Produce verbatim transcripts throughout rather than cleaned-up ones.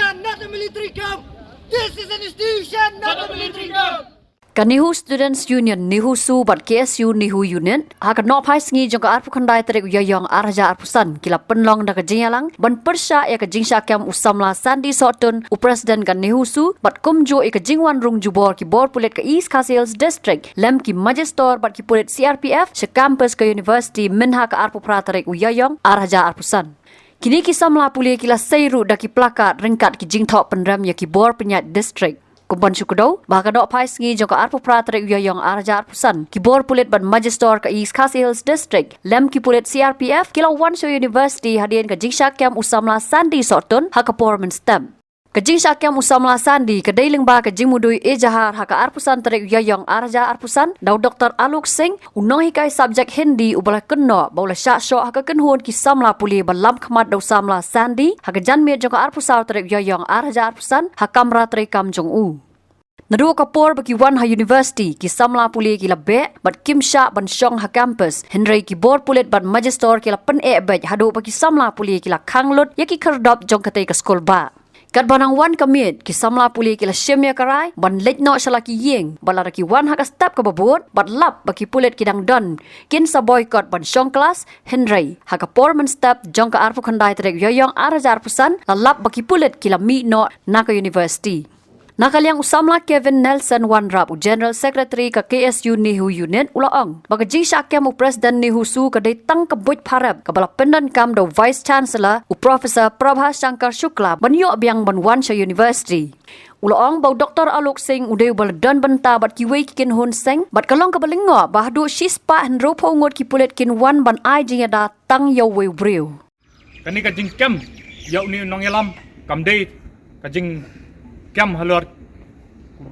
Not a military camp. This is an institution, not a military camp. Ka NEHU Students Union, NEHUSU bad K S U NEHU Unit ha ka nohphai sngi jong ka arphew khyndai tarik u Ïaïong ar hajar arphew san ki la pynlong da ka jingïalang ban pyrshah ïa ka jingshah kem u samla Sandy Sohtun, u president ka NEHUSU, bad kumjuh ïa ka jingwan rung jubor ki bor pulit ka East Khasi Hills District lem ki magister bad ki pulit C R P F sha campus ka university mynha ka arphew phra tarik u Ïaïong ar hajar arphew san. Kine ki samla pule ki la sei ruh da ki placard ryngkat ki jingthoh pynrem ïa ki bor pynïaid district. Kum ban shu kdew ba ha ka nohphai sngi jong ka arphew phra tarik u Ïaïong ar hajar arphew san, ki bor pulit bad magister ka East Khasi Hills District lem ki pulit C R P F ki la wan sha university hadien ka jingshah kem u samla Sandy Sohtun ha ka por mynstep. Ka jingshah kem u samla Sandy ka dei lyngba ka jingmudui ejahar ha ka arphew san tarik u Ïaïong ar hajar arphew san da u Doktor Alok Singh, u nonghikai subject Hindi uba la kynnoh ba u la shah shoh ha ka kynhun ki samla pule ba lam khmat da u samla Sandy ha ka janmiet jong ka arphew saw tarik u Ïaïong ar hajar arphew san ha kamra treikam jong u. Naduh ka por ba ki wan ha university, ki samla pule ki la beh bad kim shah ban shong ha campus, hynrei ki bor pulit bad magister ki la pyneh beit haduh ba ki samla pule ki la khang lut ïa ki khyrdop jong katei ka skul bah. Katba nang wan ka miet, ki samla pule ki la shim ïa ka rai ban leit noh sha la ki ïing, bad lada ki wan ha ka step kaba bud bad lap ba ki pulit ki dang don, kin sa boycott ban shong klas. Hynrei ha ka por mynstep jong ka arphew khyndai tarik u Ïaïong ar hajar arphew san, la lap ba ki pulit ki la mih noh na ka university. Na ka liang u samla Kevin Nelson Wanrap, u General Secretary ka K S U NEHU Unit, u la ong ba ka jingshah kem u President NEHUSU ka dei tang ka buit pharep kaba la pyndonkam da u Vice Chancellor, u Professor Prabha Shankar Shukla, ban ïoh biang ban wan sha university. U la ong ba u Doktor Alok Singh u dei uba la don bynta bad kiwei ki kynhun seng, bad ka long kaba lyngngoh ba haduh shispah hynriewphew ngut ki pulit kin wan ban ai jingïada tang ïa uwei u briew. Kane ka jingkem ïa une u nongïalam kam dei ka jingkem halor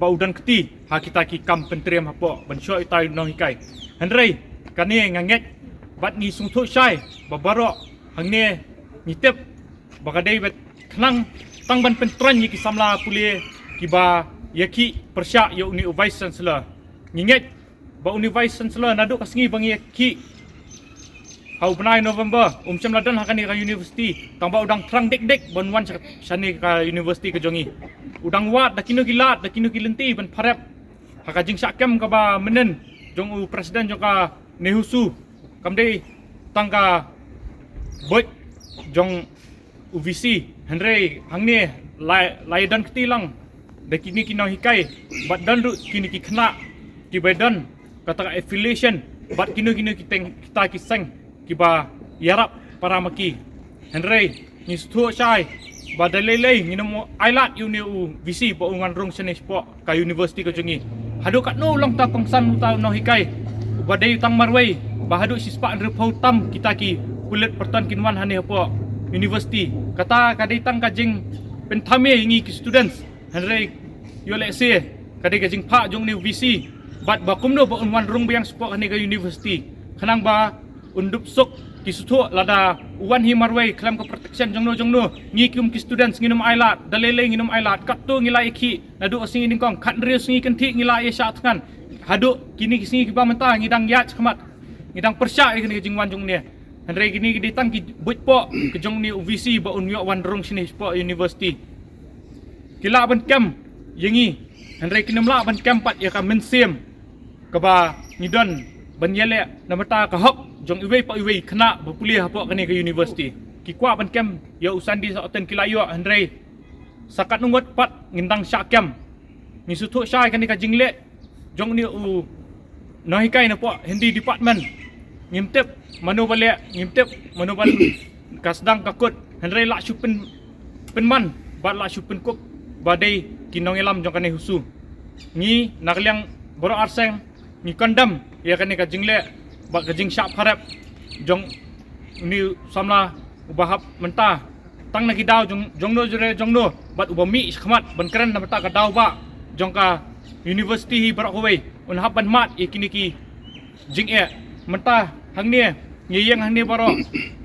ba u don kti ha kita ki kam pyntriem hapoh ban shoh ïa utai u nonghikai. Hynrei kane nga ngeit bad ngi sngewthuh shai ba baroh hangne ngi tip ba ka dei beit khnang tang ban pyntroiñ ïa ki samla pule kiba ïakhih pyrshah ïa une u Vice Chancellor. Ngi ngeit ba une u Vice Chancellor naduh ka sngi ba ngi ïakhih ha u bnai November, um shym la don ha kane ka university, tang ba u dang thrang dik dik ban wan sha, shane ka university ka jong ngi. U dang wad da kino ki lad, da kino ki lynti ban pharep ha ka jingshah kem kaba mynnin jong u President jong ka NEHUSU. Kam dei tang ka buit jong u VC, hynrei hangne la, la ïadon kti lang da kine ki nonghikai bad don ruh kine ki khynnah kiba don kata ka affiliation bad kino kino ki teng kita ki seng kiba ïarap para ma ki. Hynrei ngi sngewthuh shai ba da lei lei ngin ym ailad ïa une u VC ba un wan rung shane shapoh ka university ka jong ngi. Haduh katno u long uta u kongsan uta u nonghikai uba dei tang marwei ba haduh shispah hynriewphew tam kita ki pulit pyrton kin wan hangne hapoh university. Kata ka dei tang ka jingpynthame ïa ngi ki students. Hynrei ïoh lehse ka dei ka jingphah jong une u VC bad ba kumno ba un wan rung biang shapoh hangne ka university. Khnang ba un dup suk ki sngewthuh lada u wan hi marwei khlem ka protection jongno jongno, ngi kum ki students ngin ym ailad, da lei lei ngin ym ailad. Katto ngi la ïakhih naduh ka sngi nyngkong, khathynriew sngi kynthih ngi la ïa shah thngan. Haduh kine ki sngi kiba mynta ngi dang ïaid shakhmat, ngi dang pyrshah ïa kane ka jingwan jong une. Hynrei kine ki dei tang ki buit poh ka jong une u VC ba un ïoh wan rung shane shapoh university. Ki lah ban kem ïa ngi, hynrei kin ym lah ban kem pat ïa ka mynsiem kaba ngi don ban ïaleh na bynta ka hok jong iwei pa iwei khynnah ba pule hapoh kane ka university. Ki kwah ban kem ïa u Sandy Sohtun ki la ïoh, hynrei sa katno ngut pat ngin dang shah kem. Ngi sngewthuh shai kane ka jingleh jong une u nonghikai napoh Hindi department. Ngim tip mano ba leh, ngim tip mano ba ka sdang ka kut, hynrei lah shu pyn, pynman bad lah shu pynkup ba dei ki nongïalam jong ka NEHUSU. Ngi na ka liang baroh arseng ngi condemn ïa kane ka jingleh bad ka jingshah pharep jong une u samla uba hap mynta tang na ki daw jong, jongno jong, jongno bad uba mih shakhmat ban kren na bynta ka daw ba jong ka university hi baroh kawei, un hap ban mad ïa kine ki jingeh. Mynta hangne ngi ïeng hangne baroh,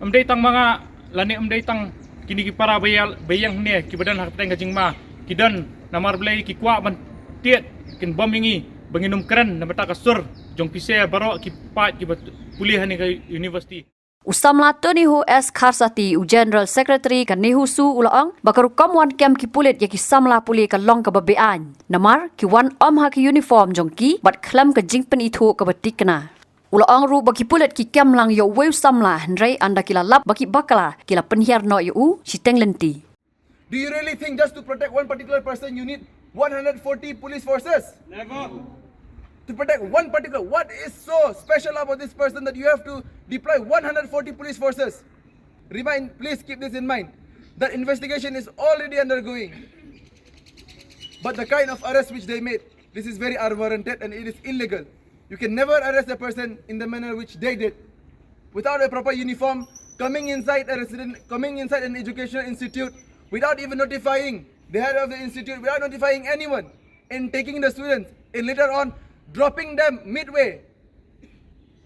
ym dei tang ma nga lane ym dei tang kine ki para ba ïa, ba ïeng hangne kiba don ha ka pateng ka jingma. Ki don namar balei ki kwah ban tied, kin bom ïa ngi ba ngin ym kren na bynta ka sur jong phi se baroh ki paid kiba pule hangne ka university. U samla Tony Ho S Kharsati, u General Secretary ka NEHUSU, u la ong ba ka rukom wan kem ki pulit ïa ki samla pule ka long kaba beaiñ, namar ki wan ym ha ki uniform jong ki bad khlem ka jingpynithuh kaba thikna. U la ong ruh ba ki pulit ki kem lang ïa uwei u samla, hynrei ynda ki la lap ba ki bakla, ki la pynhiar noh ïa u shiteng lynti. Do you really think just to protect one particular person you need one hundred forty police forces? Never. To protect one particular, what is so special about this person that you have to deploy one hundred forty police forces? Remind, please keep this in mind, that investigation is already undergoing. But the kind of arrest which they made, this is very unwarranted and it is illegal. You can never arrest a person in the manner which they did, without a proper uniform, coming inside a resident, coming inside an educational institute, without even notifying the head of the institute, without notifying anyone, and taking the students, and later on dropping them midway.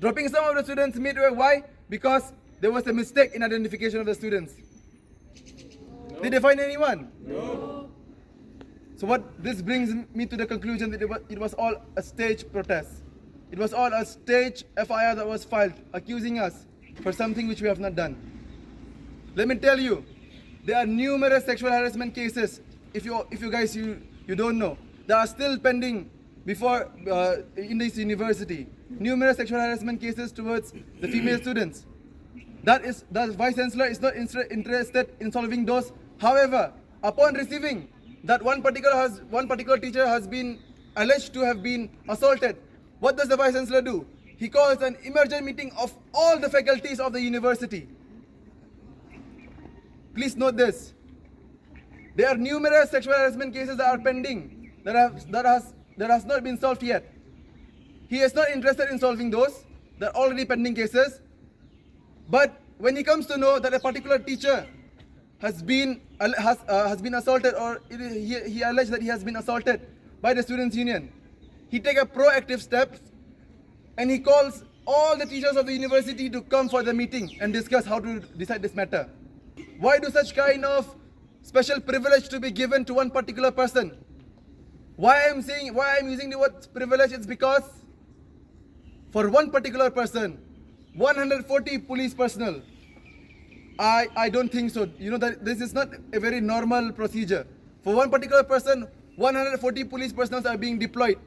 Dropping some of the students midway. Why? Because there was a mistake in identification of the students. Did they find anyone? No. So what this brings me to the conclusion that it was, it was all a stage protest. It was all a stage F I R that was filed accusing us for something which we have not done. Let me tell you, there are numerous sexual harassment cases, if you, if you guys, you, you don't know, that are still pending before, uh, in this university. Numerous sexual harassment cases towards the female students. That is, the vice chancellor is not inter- interested in solving those. However, upon receiving that one particular has, one particular teacher has been alleged to have been assaulted, what does the vice chancellor do? He calls an emergent meeting of all the faculties of the university. Please note this. There are numerous sexual harassment cases that are pending, that have, that has, that has not been solved yet. He is not interested in solving those. They're already pending cases. But when he comes to know that a particular teacher has been, has, uh, has been assaulted, or it is, he, he alleged that he has been assaulted by the students' union, he take a proactive step and he calls all the teachers of the university to come for the meeting and discuss how to decide this matter. Why do such kind of special privilege to be given to one particular person? Why I'm saying, why I'm using the word privilege, it's because for one particular person, one hundred forty police personnel, I, I don't think so. You know, that this is not a very normal procedure. For one particular person, one hundred forty police personnel are being deployed.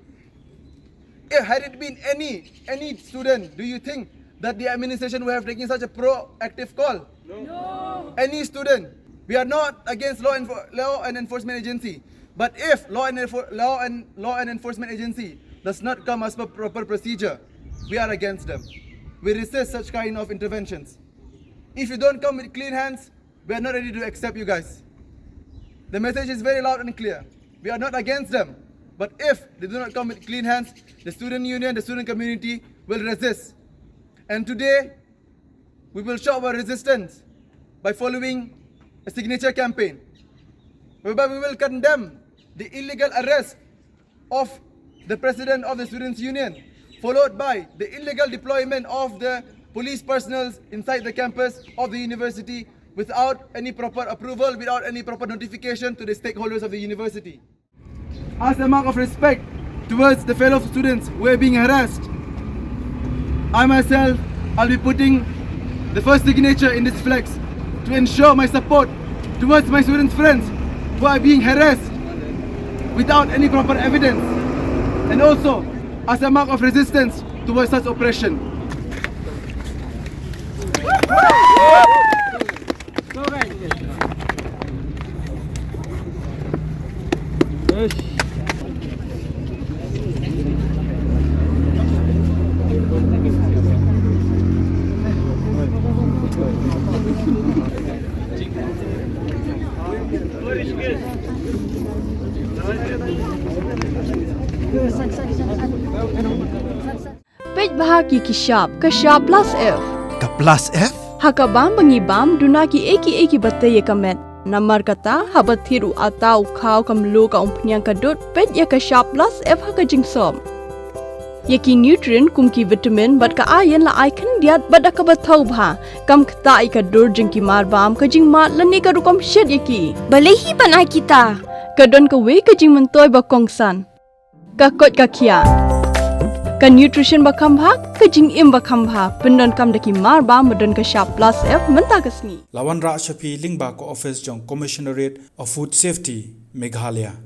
Eh, had it been any, any student, do you think that the administration would have taken such a proactive call? No. Any student. We are not against law, enfor- law and enforcement agency. But if law and, enfor- law and law and enforcement agency does not come as per proper procedure, we are against them. We resist such kind of interventions. If you don't come with clean hands, we are not ready to accept you guys. The message is very loud and clear. We are not against them. But if they do not come with clean hands, the student union, the student community will resist. And today, we will show our resistance by following a signature campaign, whereby we will condemn the illegal arrest of the president of the Students' Union, followed by the illegal deployment of the police personnel inside the campus of the university without any proper approval, without any proper notification to the stakeholders of the university. As a mark of respect towards the fellow students who are being harassed, I myself, I'll be putting the first signature in this flex to ensure my support towards my student friends who are being harassed without any proper evidence, and also as a mark of resistance towards such oppression. Peit bha ki ki shap, ka shap plus F. Ka plus F? Ha ka bam ba ngi bam, duna ki ei ki ei ki ba tei ïa ka met. Namar kata, haba thied u ata u khaw ka mluh ka umphniang ka dud, peit ïa ka shap plus F ha ka jingsop. Ïa ki nutrient kum ki vitamin bad ka iron la ai khyndiat bad da kaba thaw bha. Kam ktah ïa ka dur jong ki marbam, ka jingmad lane ka rukom shet ïa ki. Balei hi ban ai kita? Ka don kawei ka jingmyntoi ba kongsan. Ka koit ka khiah. Ka nutrition ba kham bha, ka jingim ba kham bha, pyndonkam da ki mar ba, ba don ka shap plus F mynta ka sngi. La wanrah sha phi lyngba ka office jong Commissionerate of Food Safety, Meghalaya.